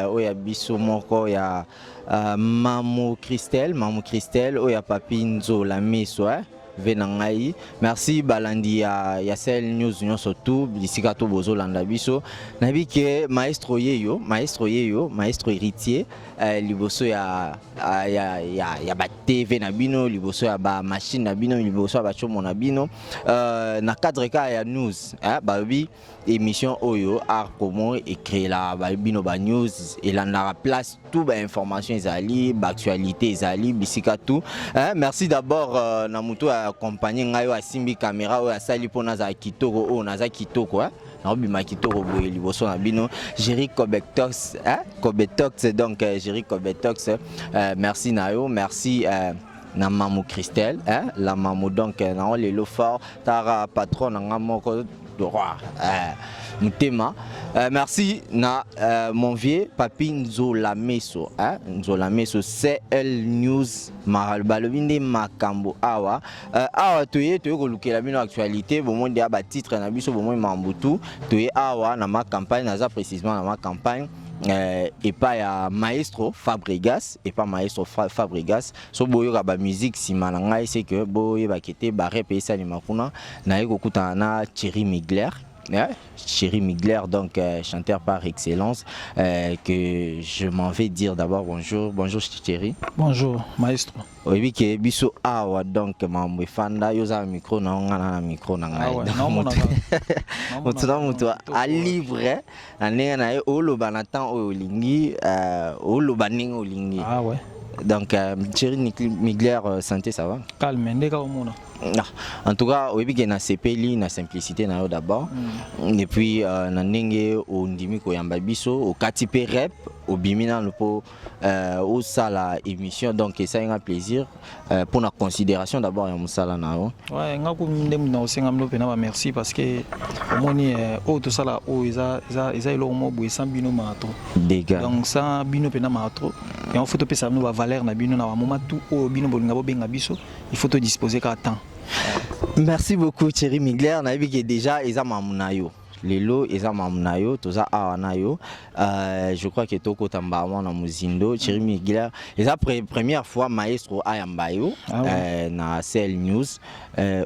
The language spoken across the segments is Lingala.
Oyo ya biso moko ya Mamu Christelle, Mamu Christelle oyo ya Papi Nzola Miso, eh? Ve na ngai. Merci balandi ya Sahel News nyonso tout bisika to bozolanda biso. Nayebi ke maestro yeyo, maestro yeyo, maestro héritier, liboso ya ba TV na bino, liboso ya ba machine na bino, liboso ya ba chomo na bino, na cadre ka ya news, eh, balobi émission oyo Art Promo écréela ba bino ba news elandaka place tout ba information ezali, ba actualité ezali bisika tout, hein. Merci d'abord na mutu accompagner ngai oyo asimbi caméra, oyo asali mpo nazala kitoko, oyo naza kitoko, hein, naobima kitoko boye liboso na bino, Jerry Kobetox, hein, Kobetox. Donc Jerry Kobetox, merci na yo, merci na Mamu Christelle, hein, la Mamu. Donc na lelo fort tara patron na nga moko droit, mutema, merci na mon vieux Papi Nzola Meso, hein, Nzola Meso, CL News, balobi nde makambo awa, awa toye kolukela bino actualité. Bomoi nde ya batitre na biso, bomoi mambutu. Toye awa na ma campagne, naza précisément na ma campagne, epai ya maestro Fabregas, epai maestro Fabregas. So boyoka bamusique nsima na ngai, c'est que boyebaki te barep esalema kuna. Naye kokutana na Thierry Migler, hein, Thierry Migler, donc chanteur par excellence, que je m'en vais dire d'abord bonjour. Bonjour Thierry. Bonjour maestro. Oyebi ke biso awa, donc mambo efanda, yo oza na micro na yo, nga na micro na ngai. Moto na moto alibre na ndenge na ye, oloba na temps oyo olingi, oloba ndenge olingi. Ah ouais. Donc Thierry Migler, santé, ça va? Calme, ndeka omona. Ah, en tout cas oyebi ke nasepeli na simplicité na yo d'abord, et puis na ndenge ondimi koyamba biso, okati mpe rep, obimi nano mpo osala émission. Donc esali nga plaisir pour na considération d'abord ya mosala na yo. Ouais, nga ku nde na osenga mino mpena ba merci, parce que omoni oyo tosala oyo eza eloko moko boye sans bino maa trop. Dégâts. Donc sans bino mpena maa trop. Yango faut topesa bino bavaleur na bino na bamoment tout oyo bino bolinga bobenga biso, il faut todisposer kaka temps. Merci beaucoup Thierry Migler. Nayebi ke déjà eza mamu na yo, lelo eza mamu na yo, toza awa na yo. Je crois que tokota mbala na mozindo. Thierry Migler, eza première fois maestro ayamba yo. Ah ouais. Na Sahel News,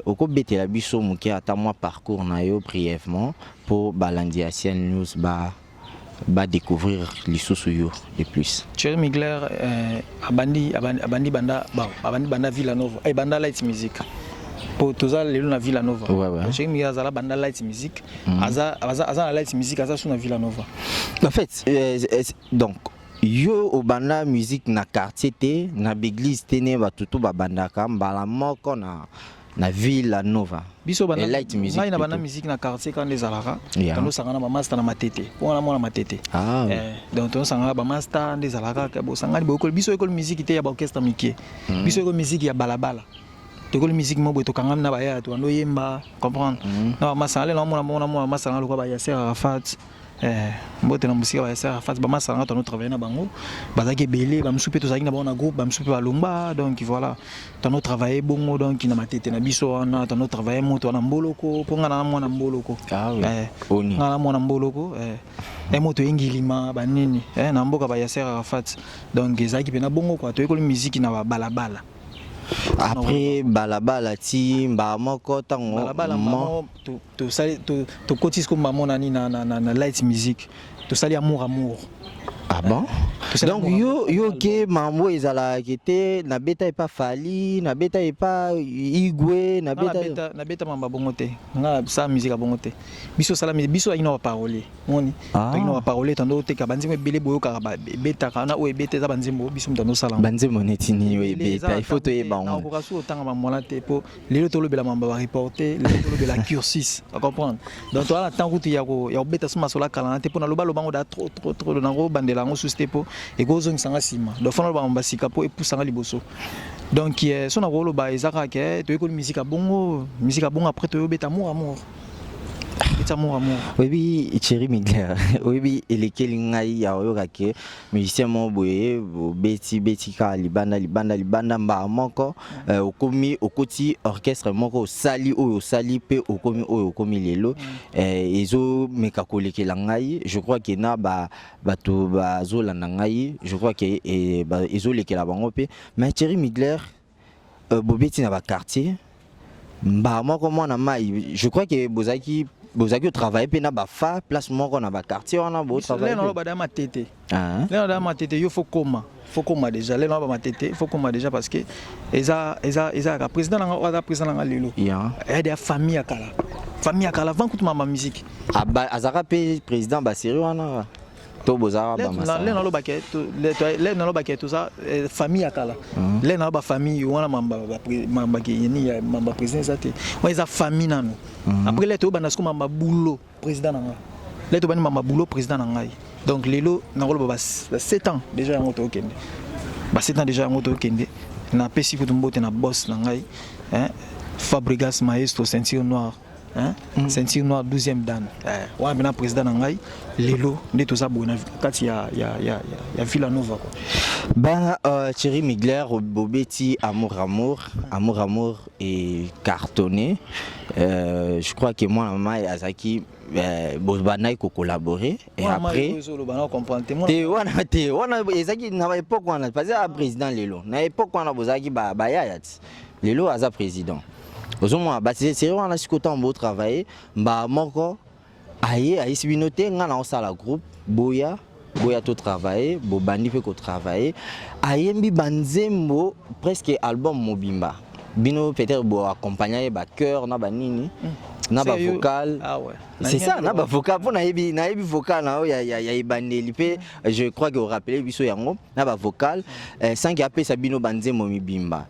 okobetela biso moke ata mwa parcours na yo brièvement mpo balandi ya Sahel News ba badécouvrir lisusu yo de plus. Thierry Migler, abandi banda, bon, abandi banda Villa Nova, banda Light Music. Po toza lelo na Villa Nova. Thierry Migler azala banda Light Music, aza na Light Music, aza su na Villa Nova. En fait, donc yo obanda musique na quartier te, na baeglise te, ne bato to babandaka mbala moko na Villa Nova? Biso banda Et Light Music ngai na banda plutôt. Musique na quartier kaka nde ezalaka. Tandosanga na bamaster na Matete, mpo wana mwana Matete. Ah, oui. Donc tozosanga na bamaster nde ezalaka kaka bosangani boyekoli. Biso oyekoli musique te ya baorchestre mike, biso oyekoli musique ya balabala. Toyekoli musique mo boye, tokangami na bayaya, tobanda oyemba, comprendre, na bamasanga. Lelo namona bongo, namona bamasanga lokola ba Yasser Arafat, mbote na mosika ba Yasser Arafat. Bamasanga tano travaille na bango, bazalaki ebele, bamosusu mpe tozalaki na bango na groupe, bamosusu mpe balongba. Donc voilà, tano travaille bongo. Donc na Matete na biso wana tano travaille moto wana Mboloko, mpo nga na mwana Mboloko. Ah oui. Oni. Nga na mwana Mboloko, moto engilima banini, na mboka ba Yasser Arafat. Donc ezalaki mpena bongo quoi, toyekoli musique na babalabala. Après balabala ti mbala moko ntango Balabala mamo tosali, tokoti siko mamo nani na Light Music, tosali Amour Amour. Ah bon? Tosali Donc Amour, yo Amour, yo album. Ke mambo ezalaka te, nabeta epa Fali, nabeta epa Igwe, Nga nabeta nabeta mamba bongo te. Nga sala musique ya bongo te. Biso sala musique, biso ayaki na baparolier, moni. Ah. Toyaki na baparolier, tando oteka banzembo ebele, boyokaka ebetaka na oyo ebeta, eza banzembo biso moto andosala yango. Banzembo neti nini oyo Ebele, eza ebeta? na Il faut ntango te. toyeba ngo. Nakokoka soki otanga mamwana te, mpo lelo tolobela mamba bareporte, lelo tolobela cursus, ocomprendre. Donc toza na ntango kutu ya kobeta so masolo akala na te, mpo naloba lobango da trop trop trop, nakobandela yango susu te, mpo ekozongisanga nsima. Donc fo naloba mamba sika mpo epusanga liboso. Donc so nakoloba eza kaka ke toyekoli musique ya bongo, musique ya bongo, après toyobeta Amour Amour. Tobeti Amour Amour. Oyebi, Thierry Migler, oyebi elekeli ngai ya oyoka ke musicien moko boye obeti beti kaka libanda libanda libanda, mbala moko okomi, okoti orchestre moko, osali oyo osali mpe okomi oyo okomi lelo. Ezomeka kolekela ngai. Je crois ke na bato bazolanda ngai, je crois ke ezolekela bango mpe. Mais Thierry Migler, bobeti na baquartier, mbala moko mwana mai, je crois ke bozalaki otravaille mpe na bafa place moko na baquartier wana. Botravaille bada Matete lelo, da Matete. Yo faut koma déjà lelo ba Matete, faut koma déjà, parce que eza kaka président nanga oyo aza président nanga lelo. Eya deya famille ya kala, famille ya kala avant kutu mama musique. Azalaka mpe président basérie wana to bozalaka? Bamasalelo nalobake toza famille ya kala. Le naloba famille wana, mambakeni ya mamba président eza te, wana eza famille nano. Après le toyobanda siko mamba boulot président na ngai, le tobandi mamba boulot président na ngai. Donc lelo nakoloba ba 7 ans déjà yango tookende, ba 7 ans déjà yango tookende. Napesi kutu mbote na boss na ngai, Fabregas Maestro, ceinture noire, hein? Ceinture noire 12e dan, wana mpena président na ngai lelo nde toza boye na kati ya Villa Nova quoi. Ben, Thierry Migler, bobeti Amour Amour, Amour Amour est cartonné. Je crois que moi, maman azaki bobandaki kocollaborer et après te wana te wana ezalaki na baépoque wana, parce que aza président lelo. Na époque wana bozalaki bayaya ti lelo aza président. Ozomona basérie wana sikoyo, ntango botravaille, mbala moko aye ayesi bino te: ngai na osala groupe, boya boya totravaille. Bobandi mpe kotravaille, ayembi banzembo presque album mobimba. Bino peut-être boaccompagna ye bachœur na banini na bavocal. Ah ouais. C'est ça, na bavocal, mpo nayebi vocal na oyo ya ebandeli mpe, je crois que orappele biso yango na bavocal sanki apesa bino banzembo mibimba.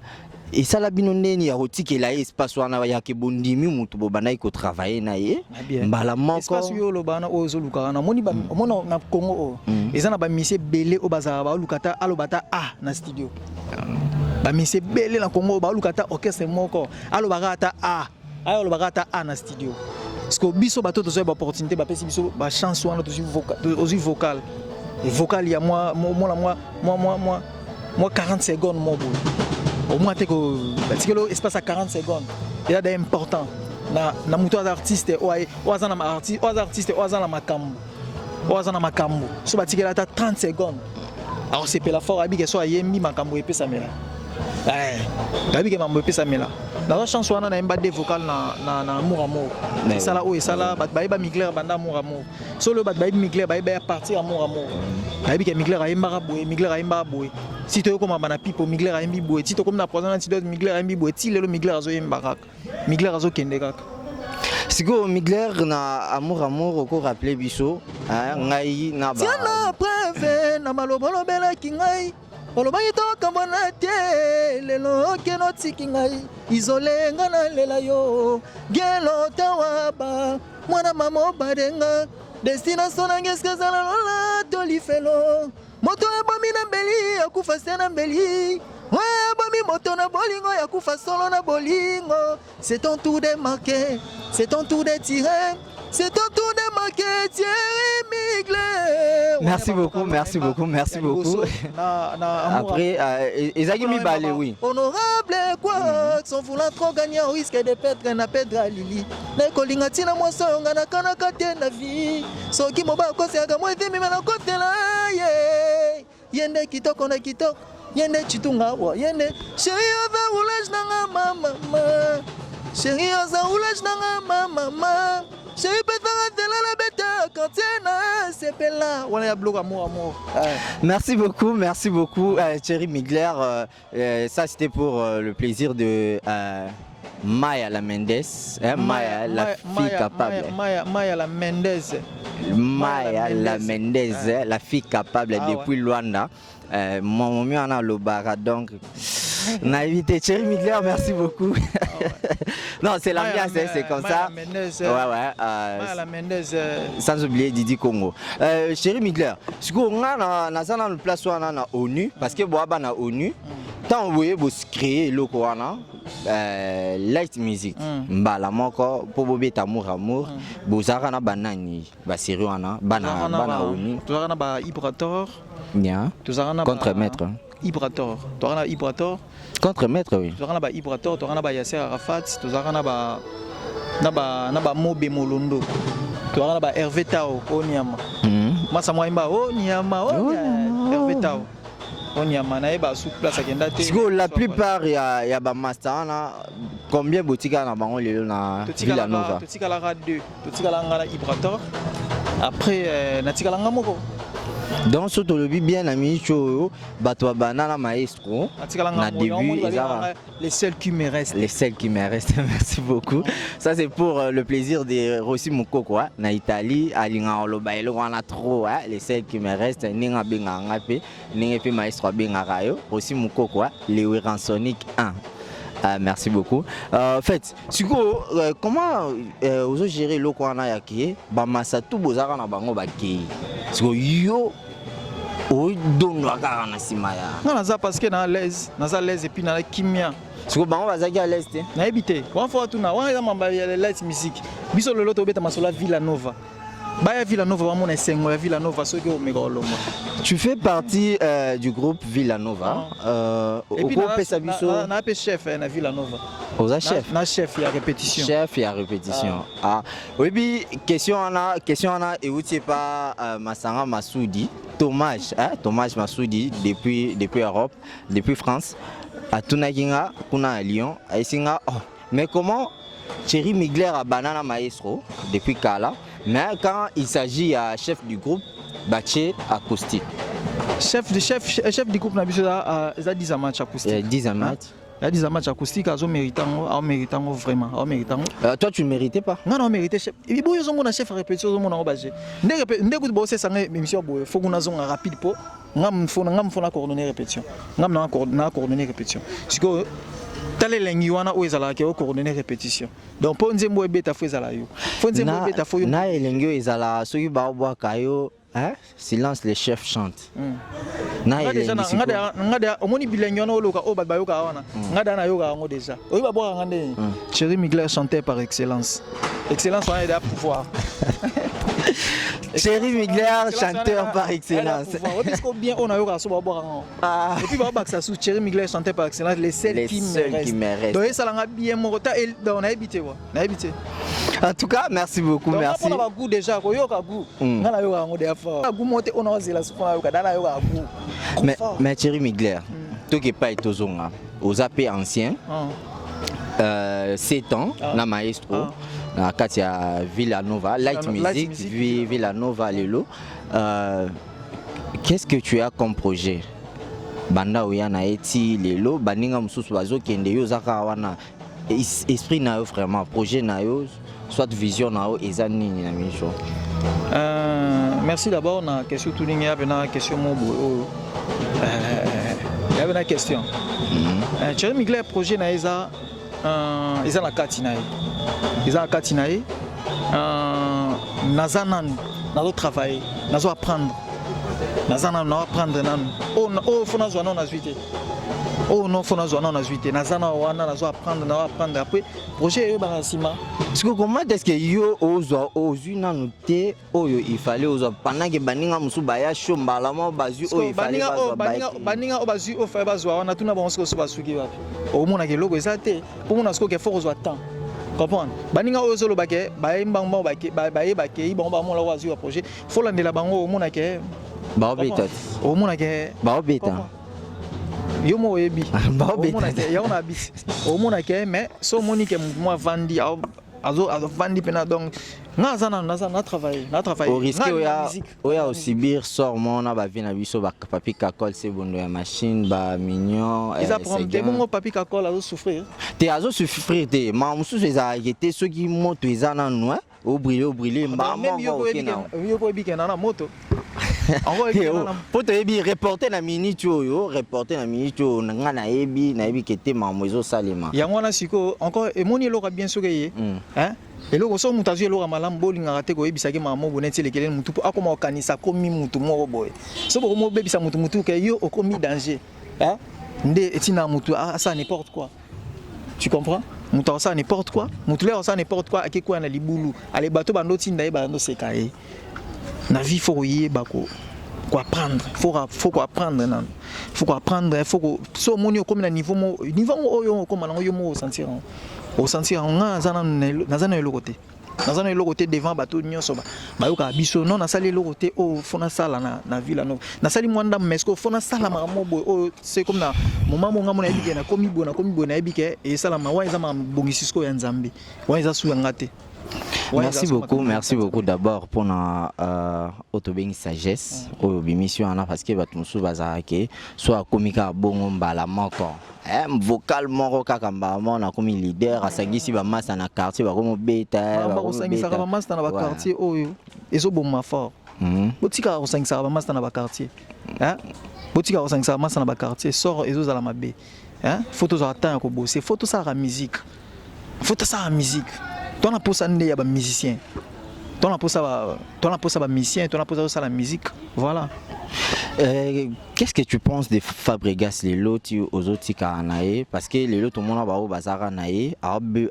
Esala bino ndeni ya kotikela ye espace wana yake bondimi motu bobandaki kotravaille na ye mbala moko? Espace oyo oloba wana, oyo ozoluka wana, omoni, omona na Congo oyo eza na bamisi ebele oyo bazalaka baoluka ta aloba ta a na studio. Bamisi ebele na Congo oyo baoluka ta orchestre moko alobaka ata a, aya olobaka ata a na studio. Parce que biso bato tozwa baopportunité, bapesi biso bachance wana, ozwi vocal, vocal ya mwa mona mwa 40 secondes mo boye, au moins te batikeli espace ya 40 secondes, eza da important na moto aza artiste, oyo aza na artiste, oyo aza artiste, oyo aza na makambo, oyo aza na makambo. So batikeli ata 30 secondes, akosepela fort. Ayebike so ayembi, makambo epesamela, ayebike makambo epesamela. Nazwa chance wana, nayemba de vocal na Amour Amour. Esala oyo esala bato bayeba Migler banda Amour Amour. So oyo bato bayebi Migler, bayeba ya partir Amour Amour, bayebi ke Migler ayembaka boye, Migler ayembaka boye. Si toyokoma bana pipo, Migler ayembi boye. Ti tokomi na poison antidote, Migler ayembi boye. Ti lelo Migler azoyemba kaka, Migler azokende kaka. Sikoyo Migler, na Amour Amour, okorappeler biso ngai na tiana preuve na maloba olobelaki ngai, olobaki tokambwana te. Lelo okende otiki ngai isole, nga nalela yo gelo tawaba mwana mama obadenga. Destination nange eske ezala lola to lifelo? Moto ebomi na mbeli akufa se na mbeli, oyo ebomi moto na bolingo yakufa solo na bolingo. C'est ton tour de marquer, c'est ton tour de tirer, c'est ton tour de marquer, Thierry Migler. Merci beaucoup, merci beaucoup, merci beaucoup. Après, ezalaki mibale, oui. Honorable quoi, sans vouloir trop gagner, on risque de perdre na perdre Lili. Nakolinga ntina mwasi oyo nga nakanaka te na vie. Soki mobali akoseyaka mwa etemima na kotela ye. Ye nde kitoko na kitoko, ye nde chitunga wa, ye nde chéri oza roulage nanga mama, chéri oza roulage nanga mama, chéri pesanga nzela na beta quartier na sepela. Wana ya biloko Amour Amour. Merci beaucoup, merci beaucoup, Thierry Migler. Ça, c'était pour le plaisir de Maya la Mendes, hein, Maya, la fille Maya, capable. Maya, Maya, Maya la Mendez. Maya la Mendez, hein, la fille capable. Ah ouais. Depuis Luanda. Mon mieux en a le bara, donc. Naïvité, Thierry Migler, merci beaucoup. Non, c'est l'ambiance, hein, c'est comme Maya ça. la Mendez, Ouais. Maya la Mendez. Sans oublier Didi Congo. Chéri Migler, sikoyo nga naza nanu place wana na ONU, parce que boaba na ONU. Ntango boye bocréer eloko wana, light music, mbala moko mpo bobeta Amour Amour, bozalaka na banani? Basérie wana, bana bana oni? Tozalaka na ba Ibrator. Nya. Tozalaka na contre maître. Ibrator, tozalaka na Ibrator. Contre maître, oui. Tozalaka na ba Ibrator, tozalaka na ba Yasser Arafat, tozalaka na ba Mobe Molondo, tozalaka na ba Hervé Tao Onyama. Masa mwayimba Onyama, Hervé Tao Onyama, nayeba su place akenda te. Sikoyo la plupart ya bamaster wana, combien botikala na bango lelo na Villa Nova? Totikalaka deux, totikalaka nga na Ibrator. Après natikala nga moko. Donc so tolobi bien, na miniti oyo, bato babanda na maestro na début eza les seuls qui me restent. Les seuls qui me restent, merci beaucoup. Ça, c'est pour le plaisir de Rossi Mukoko, hein, na Italie, alinga oloba eloko wana trop, hein, les seuls qui me restent, ndenge abengaka nga mpe, ndenge mpe maestro abengaka yo, Rossi Mukoko, hein, Lewe Ransonic 1. Merci beaucoup. En fait, sikoyo, comment ozogérer eloko wana ya ke bamasa tu bozalaka na bango bakei, sikoyo yo odondwa kaka na nsima ya? Nga naza parce que na à l'aise, naza à l'aise et puis na kimia. Sikoyo bango bazalaki à l'aise te? Nayebi te. Wana fo tuna wana eza mamba ya light music. Biso lelo tobeta masolo ya Villa Nova. Baya Villa Nova, bamona esengo ya Villa Nova soki omeka olongwa. Tu fais partie du groupe Villa Nova. Okopesa biso? Na mpe chef na Villa Nova. Oza chef? Na chef ya répétition. Chef ya répétition. Ah, oyebi question wana, question wana euti epa Masanga Masudi Thomas, hein? Thomas Masudi depuis Europe, depuis France, atunaki nga kuna à Lyon, ayesi nga: oh, mais comment Thierry Migler a banana maestro depuis kala, mais quand il s'agit ya chef du groupe, batie acoustique? Chef de chef, chef du groupe na biso eza 10 match acoustique. 10 match. Ya 10 match acoustique, azomérite yango, aomérite yango vraiment, aomérite yango. Toi, tu ne méritais pas? Nga na omérite chef. Boyo ozomona chef ya répétition, ozomona yango baje nde kutu bosesanga émission boye, fo kuna azonga rapide mpo nga mfo na coordonner répétition, nga na coordonner répétition. Sikoyo tala elengi wana oyo ezalaka ke ocoordonner répétition. Donc mpo nzembo ebeta, fo ezala yo, fo nzembo ebeta, fo yo. Na elengi oyo ezala soki baobwaka yo, hein? Silence, le chef chante. Na nga deja omoni bilengi wana oloka oyo bato bayokaka wana, nga deja nayokaka yango déjà. Oyo babwakaka nga ndeni Thierry Migler, chanteur par excellence. Excellence wana eza pouvoir. Thierry Migler, chanteur par excellence. Obisko bien oyo nayokaka so babwakaka ngo. Et puis babakisa su Thierry Migler, chanteur par excellence, les seuls qui me reste. Donc esalanga bien moko ta, donc nayebi te wa, nayebi te. En tout cas, merci beaucoup. Donc, merci. Mpona bagoût déjà, koyoka goût, nga nayoka yango déjà fort. Goût moko te oyo naozela su mpona nayoka da, nayoka goût. Mais Thierry Migler, toki epai tozonga, oza mpe ancien, 7 ans na maestro na kati ya Villa Nova Light Music, Villa Nova lelo. Qu'est-ce que tu as comme projet banda oya na ye ti lelo? Baninga mosusu bazokende, yo oza kaka wana. Esprit na yo vraiment, projet na yo, soit vision na yo eza nini na miso? Merci d'abord na question tuningi ya na question mo boye oyo ya na question. Thierry Migler, projet na ye eza eza na kati na ye, eza na kati na ye. Naza nanu nazo travailler, nazo apprendre, naza nanu nao apprendre nanu. Oyo fo nazwa nano nazwi te, oyo no fo nazwa nano nazwi te. Naza na wana, nazo apprendre, nazo apprendre. Après, projet eyebaka na nsima. Sikoyo comment est ce que yo ozwa, ozwi nanu te oyo il fallait ozwa, pendant ke baninga mosusu baya sho mbala moko bazwi oyo il fallait bazwa? Baninga oyo bazwi oyo fallait bazwa wana, tuna bango sikoyo so basuki wapi. Omonaka eloko eza te mpo mona sikoyo ke fo kozwa temps comprendre. Baninga oyo ozoloba ke bayemba bango, baye bakei, bango bamona oyo azwi ba projet, fo landela bango, omona ke baobeta te. Omona ke baobeta. Yo mo oyebi yango na bisi, omona ke, mais so omoni ke motu mo avandi, azovandi mpena. Donc nga aza nanu, naza na travaille, na travaille. Orisque oya oya osubir sort moko na bavie na biso, Papi Kakol, se bondo ya machine, bamignon. Eza problème te. Bongo Papi Kakol azosouffrir? Te, azosouffrir te. Makambo mosusu ezalaki te soki moto eza nanu obrûler, obrûler mbala moko oke na Yo oyebi ke na moto. Mpo toyebi reporter na minute oyo, reporter na minute oyo, nga nayebi ke te makambo ezosalema. Yango wana sikoyo encore emoni eloko bien soki eye eloko so moto azwi eloko ya malamu, bolingaka te koyebisaki makambo boye neti elekeleli motu mpo akoma kokanisa akomi mutu moko boye. So bokomi obebisa mutu, mutu ke yo okomi danger. Nde etina mutu asala n'importe quoi. Tu comprends? Mutu asala n'importe quoi, mutu lero asala n'importe quoi, ake kwa na libulu. Ale bato bando tinda ye, bando seka ye. Na vie, faut koyeba ko apprendre, faut ko apprendre nano, faut ko apprendre, faut ko so omoni okomi na niveau mo, niveau ngo oyo okoma nango, yo moko osentir yango, osentir yango. Nga naza nanu, naza na eloko te, naza na eloko te devant bato nyonso bayokaka biso. Non, nasali eloko te oyo faut nasala na ville ano. Nasali mwa ndambo, mais faut nasala makambo boye oyo. C'est comme na moment mo nga mo nayebi ke nakomi boye, nakomi boye, nayebi ke esalama wana. Eza makambo bongisi sikoyo ya Nzambe wana, eza su yanga te. Merci beaucoup, merci beaucoup d'abord pour na otobengi sagesse oyo obimisi wana, parce que bato mosusu bazalaka ke so akomi kaka bongo mbala moko, vocal moko kaka, mbala moko nakomi leader, asangisi bamasta na quartier, bakomobeta. Bakosangisaka bamasta na baquartier oyo ezoboma fort. Botikaka kosangisaka bamasta na baquartier, botikaka kosangisaka bamasta na baquartier, sort ezozala mabe. Faut tozwaka temps ya kobose, faut tosalaka musique, faut tosalaka musique. Tona mposa nde ya bamusicien, tona mposa bamusicien, tona mposa tosala musique, voilà. Qu'est-ce que tu penses de Fabregas lelo ti ozotikala na ye? Parce que lelo tomona bao bazalaka na ye,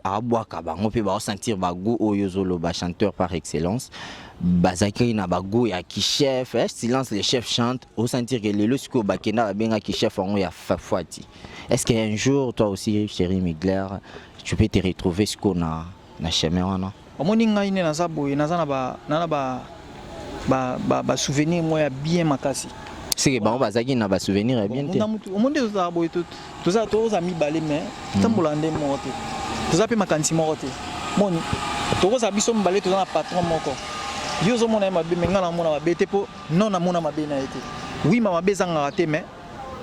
abwaka bango mpe baosentir bagoût oyo ozoloba, chanteur par excellence. Bazalaki na bagoût ya kichef, eh, silence le chef chante. Osentir que lelo sikoyo bakenda babengaki chef yango ya Fafwati. Est-ce qu'un jour, toi aussi, Thierry Mugler, tu peux te retrouver sikoyo na chemin wana? Omoni, ngai nde naza boye, naza na ba na ba ba souvenir moko ya bien makasi. Seke bango bazalaki na basouvenir ya bien te? Omoni nde tozala boye, toza, toza mibale, mais totambola nde moko te, toza mpe makanisi moko te. Moni, tokozala biso mibale, toza na patron moko. Yo ozomona ye mabe, mais ngai namona mabe te, mpo non, namona mabe na ye te. Wi, ma mabe ezangaka te, mais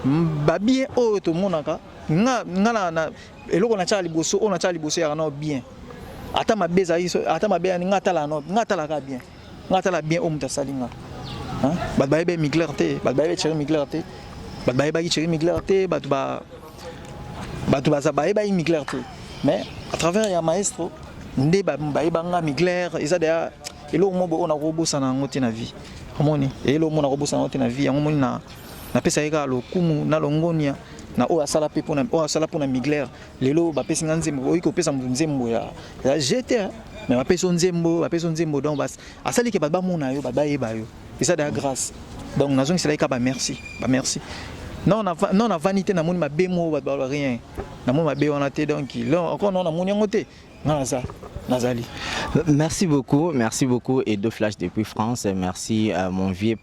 babien oyo tomonaka, nga na eloko natiaka liboso, oyo natiaka liboso yaka nao bien. Ata mabe ezalaki, ata mabe yani, nga atalaka no, nga atalaka bien, nga atala bien oyo moto asali nga. Bato bayebi Mugler te, bato bayebi Thierry Mugler te, bato bayebaki Thierry Mugler te, bato baza bayebaki Mugler te, mais à travers ya maestro nde bayebanga Mugler. Eza deya eloko moko boye oyo nakobosana yango te na vie. Omoni, eloko moko nakobosana yango te na vie yango. Omoni, na napesa ye kaka lokumu na longonia na oyo asala mpe mpona oyo asala mpona Mugler. Lelo bapesi nga nzembo, oyi kopesa moto nzembo ya gt, mais bapesi yo nzembo, bapesi yo nzembo, donc asali ke bato bamona yo, bato bayeba yo, eza deya grâce. Donc nazongisela ye kaka bamerci, bamerci. Non, non, navandi te, namoni mabe moko, bato baloba rien, namoni mabe wana te. Donc encore non, namoni yango te, nga naza, nazali. Merci beaucoup, merci beaucoup Edo Flash depuis France. Merci mon vieux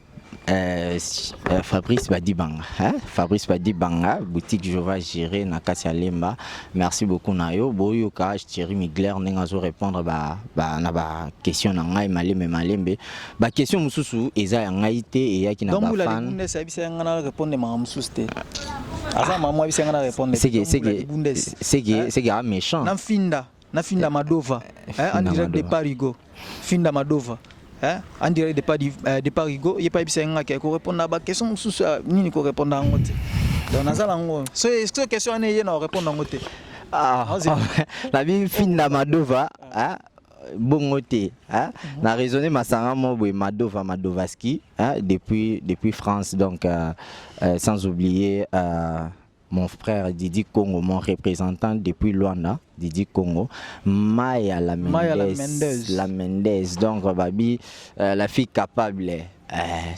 Fabrice Badibanga, hein? Fabrice Badibanga, boutique Jova géré na kati ya Lemba. Merci beaucoup na yo. Boyoka Thierry Mugler ndenge azo répondre ba na ba question na ngai malembe malembe. Ba question mususu eza ya ngai te, eyaki na ba fan. Donc ayebisa nga na répondre makambo mususu te. Aza mama ayebisa nga na répondre. C'est que ah, méchant. Na finda, na finda Madova, hein, en direct de Parigo. Finda Madova. Hein, en direct de Parigo, ye pa yebisa nga ke ko répondre na ba question mosusu nini, ko répondre yango te. Donc nazala yango, so so question wana ye na répondre yango te. Ah, nabi Finda Madova, ah, bongo te, hein? Na raisonné masanga mo boye, Madova Madovaski, hein, depuis France. Donc sans oublier mon frère Didi Congo, mon représentant depuis Luanda, Didi Congo, Maya la Mendes, Maya la Mendes. La Mendes, donc Babi, la fille capable,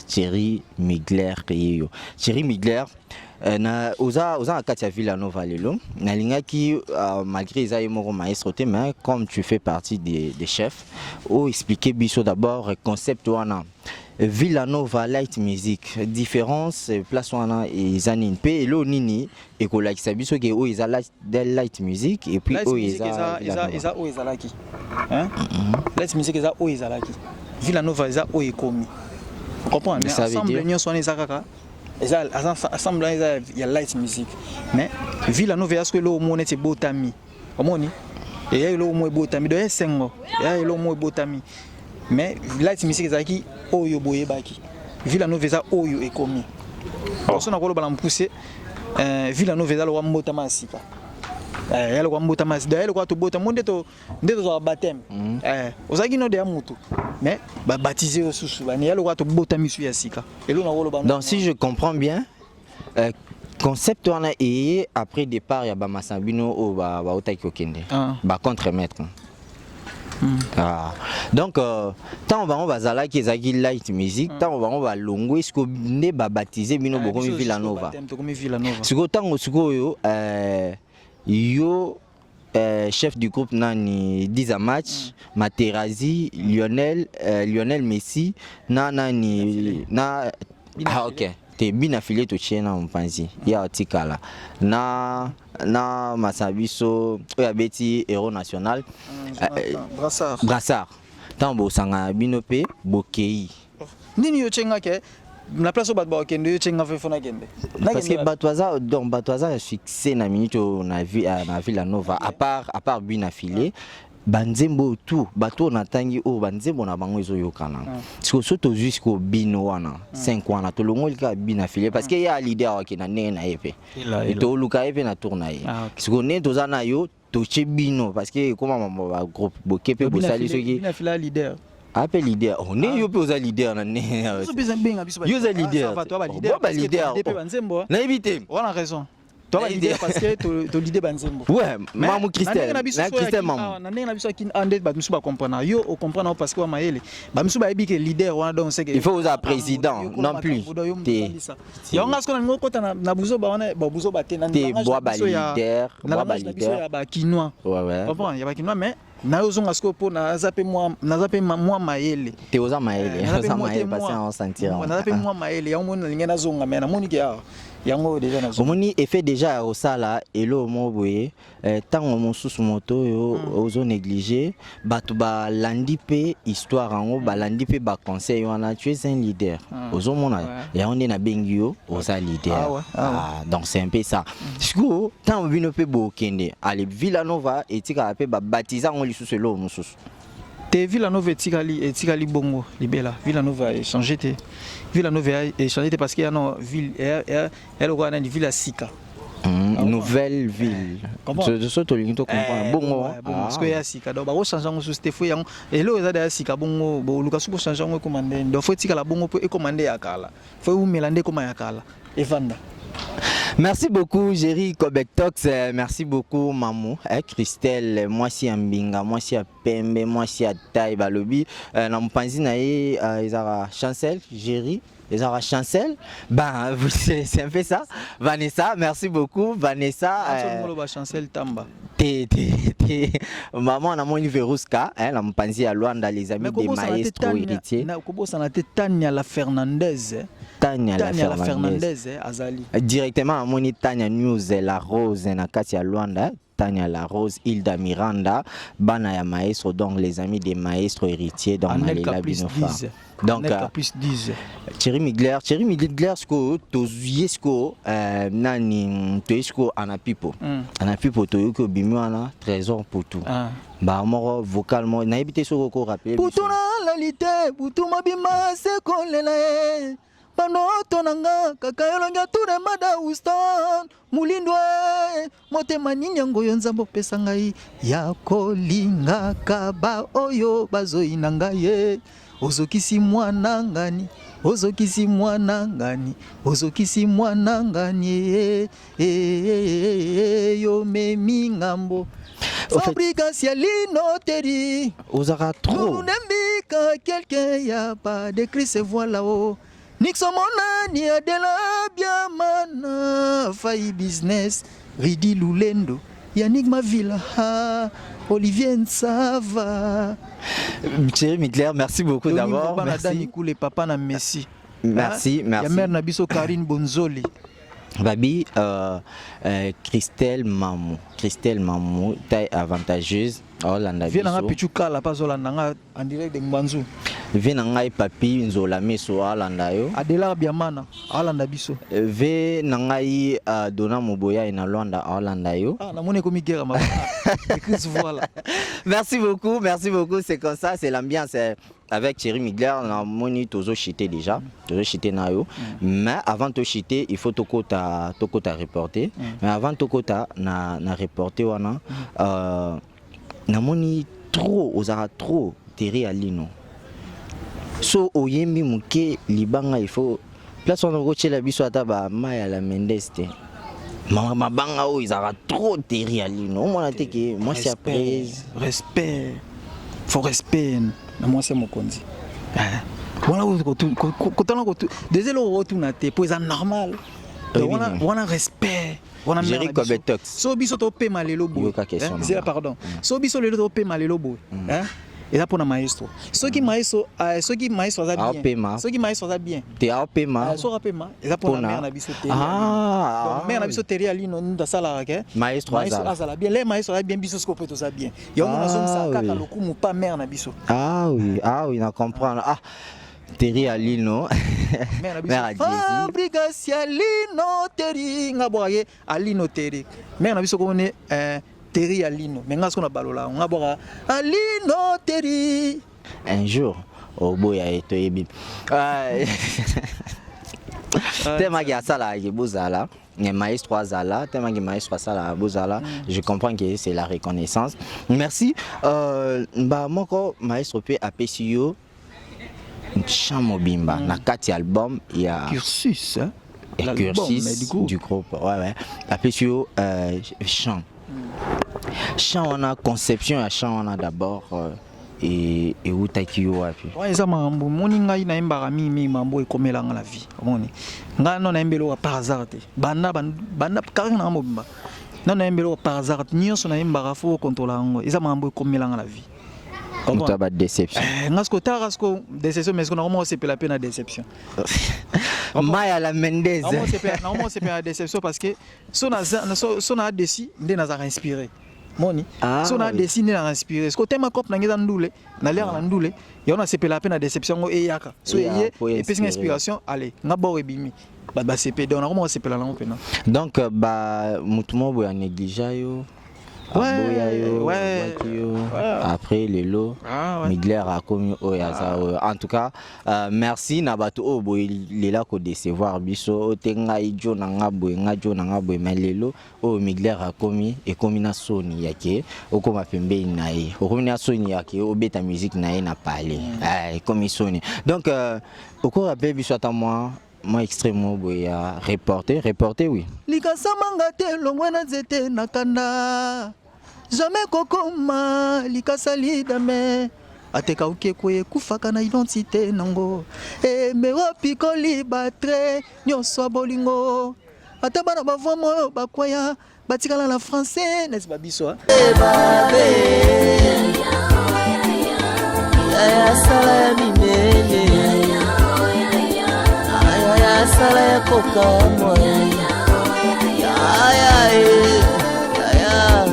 Thierry Mugler yeyo. Thierry Mugler, na oza na kati ya Villa Nova lelo, nalingaki malgré eza ye moko maestro te, mais comme tu fais partie des chefs, o expliquer biso d'abord concept wana. Villa Nova Light Music, différence place wana eza nini, mpe elo nini ekolakisa biso ke oyo eza light music et puis oyo eza? Eza oyo ezalaki Light Music, eza oyo ezalaki. Villa Nova eza oyo ekomi, comprendre? Mais ensemble nyonso wana eza kaka, eza ensemble wana eza ya Light Music, mais Villa Nova eza soki eloko moko neti ebotami. Omoni, eya eloko moko ebotami, donc esengo eya eloko moko ebotami. Mais Light Music ezalaki oyo boyebaki, Villa Nova eza oyo ekomi. So nakoloba na mokuse, Villa Nova eza lokwa mbotama ya sika, ya lokwa mbotama ya sika, ya lokwa tobota mo nde tozwaka baptême. Ozalaki no deya mutu, mais babaptize yo susu, ya lokwa tobota misu ya sika, eloko nakoloba. Donc si je comprends bien, Concept wana eye après départ ya bamasa bino oyo bautaki kokende, bacontre maître. Ah. Donc ntango bango bazalaki, ezalaki light music. Ntango bango balongwe, sikoyo nde babaptiser bino, bokomi Villa Nova. Tokomi Villa Nova. Sikoyo ntango sikoyo yo chef du groupe nani, Diza Match, Materazi, Lionel, Lionel Messi na nani na Bina. Ah, ok, te bina file totie na mopanzi ye atikala na masa biso oyo abeti héros national. Brassard. Brassard. Ntango bosangana bino mpe bokei. Nini yo tyenga ke na place oyo bato bakokende, yo tyenga fe fo nakende? Parce que bato baza, donc bato baza na succès na minute oyo na Villa Nova, à part bina file, banzembo oyo tout bato oyo natangi oyo banzembo na bango ezoyokana. Sikoyo so tozwi sikoyo bino wana 5 wana, tolongoli kaka bina file parce que ye a leader, akenda ndenge na ye mpe toluka ye mpe na tour na ye. Sikoyo ndenge toza na yo, totie bino parce que ekóma mambo bagroupe, boke mpe bosali soki Bina fila leader. Ape leader, oh, nde yo mpe oza leader na ndenge benga biso. Yo oza leader. Bo baleader. Mpe banzembo. Nayebi te. Wana raison, to baleader parce que tolide banzembo. Ouais, Mamu Christelle na Christelle Mamu. Na ndenge na biso akini nde bato mosusu bacomprendre yo, ocomprendre yango parce que wa mayele, bamosusu bayebi ke leader wana, donc c'est que Il faut oza président non plus te. Yango nga sikoyo nalingi okota na buzoba wana, buzoba te. Te, bwa baleader. Na bwa langage na biso baleader ya bakinois. Ouais. Comprendre ya bakinois, mais na yo ozonga sikoyo mpo naza mpe mwa mayele. Te, oza mayele, oza mayele parce que on sentir. Naza mpe mwa mayele, yango moni nalingi nazonga, mais namoni ke awa yango déjà nazonga. Omoni effet déjà ya kosala eloko moko boye, ntango mosusu moto oyo ozo néglige, bato balandi mpe histoire yango, balandi mpe baconseil wana. Tu es un leader, ozomona yango nde nabengi yo, oza leader. Ah ouais, ah ouais. Ah, donc c'est un peu ça. Sikoyo ntango bino mpe bokende ale, Villa Nova etikala mpe babatiza yango lisusu eloko mosusu? Te, Villa Nova etikali bongo libela. Villa Nova échange te, Villa Nova échange te parce que ya no ville ya lokola nani, ville ya sika. Nouvelle ville. Comprends? So tolingi to comprendre bongo. Sikoyo ya sika, donc bakochange yango susu te. Fo yango eloko eza da ya sika bongo, boluka su bochange yango ekoma ndeni. Donc fo etikala bongo mpo ekoma nde ya kala, fo eumela nde ekoma ya kala, evanda. Merci beaucoup Jerry Kobectox, merci beaucoup Mamou, Christelle, mwasi ya mbinga, mwasi ya pembe, mwasi ya taille balobi na mopanzi na ye ezalaka Chancel, Jerry ezalaka Chancel. Ben c'est un peu ça. Vanessa, merci beaucoup Vanessa. Moloba Chancel Tamba. Te te te, maman namoni Veruska, hein, na mopanzi ya Luanda, les amis des maestros héritiers. Kobosana te Tania la Fernandez. Tania la Tania la Fernandez. Fernandez azali. Directement amoni Tania News la Rose na kati ya Luanda, Tania la Rose, Hilda Miranda, bana ya maestro, donc les amis des maestros héritiers, donc Anelka nalela plus bino fa. 10. Donc Anelka plus 10. Thierry Migler, Thierry Migler, sikoyo tozwi ye sikoyo nani, toye sikoyo Anapipo. Anapipo toyoki obimi wana Trésor Putu. Mbala moko vocal moko, nayebi te soki okorappeler. Butu nalali te, butu mobimba se kolela ye, bandoto na nga kaka elongi ature mada Houston molindwe, motema nini yango oyo Nzambe opesa ngai ya kolingaka baoyo bazoyina ngai ye. Ozokisi mwana ngani, ozokisi mwana ngani, ozokisi mwana ngani ye, yo memi ngambo. Au fait- Fabrication ya lino teri. Ozalaka trop. Nunembika quelqu'un ya pas de Christ, voilà oh Nixon monani Adela Biamana Fai Business Ridi Lulendo Yannick Mavila ha, Olivier Nsava. Thierry Migler, merci beaucoup d'abord. Bana Dani Merci. Kule, papa na Messi. Merci, Ya merci. mère na biso Karine Bonzoli. Babi, Christelle Mamou, Christelle Mamou, taille avantageuse, Hollanda Vie nanga biso. Pichu Kala pazola nanga en direct de Mbanzu. Vie na ngai Papi Nzola Meso alanda yo. Adela Biamana alanda biso. Ve na ngai Dona Moboya na Luanda alanda yo. Ah, namoni ekomi guerre ma. Chris voilà. Merci beaucoup, merci beaucoup. C'est comme ça, c'est l'ambiance avec Thierry Migler. Namoni tozo chité déjà, tozo chité na yo. Mais avant de chiter, il faut tokota reporter. Mais avant tokota na reporter wana, namoni trop ozara trop Thierry Alino. So oyembi moke libanga, il faut place wana okotiela biso ata ba mai ya la Mendes te. Mabanga oyo ezalaka trop Terry Alino, omona te ke mwasi ya prise. Respect, faut respect na mwasi ya mokonzi. Wana kotala deuxième eloko kotuna te, mpo eza normal. Wana respect wana. So biso topema lelo boye, pardon, so biso lelo topema lelo boye, eza mpona maestro. Soki maestro aza bien, soki maestro aza bien. Te, aopema. Soki apema, eza mpona mère na biso te. Mère na biso Teri Alino nde asalaka ke maestro azala bien. Le maestro aza bien, biso sikoyo mpe toza bien. Yango nazongisa kaka lokumu pa mère na biso. Ah oui, ah oui, na comprendre. Ah, Terry Alino. Mère na biso Fabrigas Alino Terry, nga bwaka ye Alino Terry. Mère na biso komone Terry Alino, mais nga siko na balola, nga bwaka Alino Terry. Un jour oboya ye, toyebi temaki asalaka bozala maestro, azala temaki maestro asalaka bozala. Je comprends que c'est la reconnaissance. Merci. Mba moko maestro mpe apesi yo chant mobimba na kati ya album ya Cursus, hein? Ya Cursus du groupe, du groupe. Ouais. Apesi yo chant wana, conception ya chant wana d'abord eutaki yo wapi? Eza makambo moni ngai nayembaka mingimingi, makambo ekomelanga na vie. Omoni ngai no nayembi eloko par hasard te. Banda banda carrière nanga mobimba, no nayembi eloko par hasard. Nyonso nayembaka, faut okontrola yango, eza makambo ekomelanga na vie. Moto ya badéception. Nga siko otaka siko déception, mais siko nakoma osepela mpe na déception. Maya la Mendez. Nakoma osepela na déception parce que so na déçu nde nazalaka inspiré. Moni so na déçu nde naka inspiré. Siko tema cope nange eza ndule, naliaka na ndule yango, nasepela mpe na déception yango eyaka. So eye, epesinga inspiration, ale nga bord ebimi, bato basepe, donc nakoma kosepela nango mpena. Donc ba motu moko boye anéglige yo, aboya yo, abwaki yo, après lelo Migler akomi oyo aza oyo. En tout cas, merci na bato oyo boye lela kodécevoir biso. Oyo te, ngai jo na nga boye, nga jo na nga boye, mais lelo oyo Migler akomi, ekomi na soni yake okóma pembeni na ye, okomi na soni yake obeta musique na ye na palais, ekomi soni. Donc okorape biso ata mwa extrait moko boye ya reporter, reporter, oui. Likasamanga te, longwe na nzete na kanda, jamais kokoma likasa lidame ateka okekwe, ekufaka na identité nango, emero pikoli batre nyonso ya bolingo. Ata bana bavwama oyo bakwaya batikala na français neti babiso. Yaya, sala ya minene, yaya, sala ya kokamwa, yaya, yaya.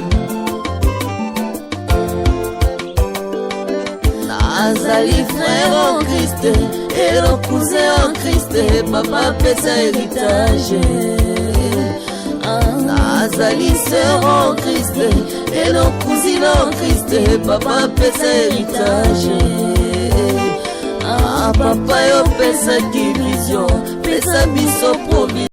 Nazali frère en Christ et le cousin en Christ, papa apesa héritage. Nazali sœur en Christ et le cousine en Christ, papa apesa héritage. Ah, papa, yo opesaki vision, pesa biso provision.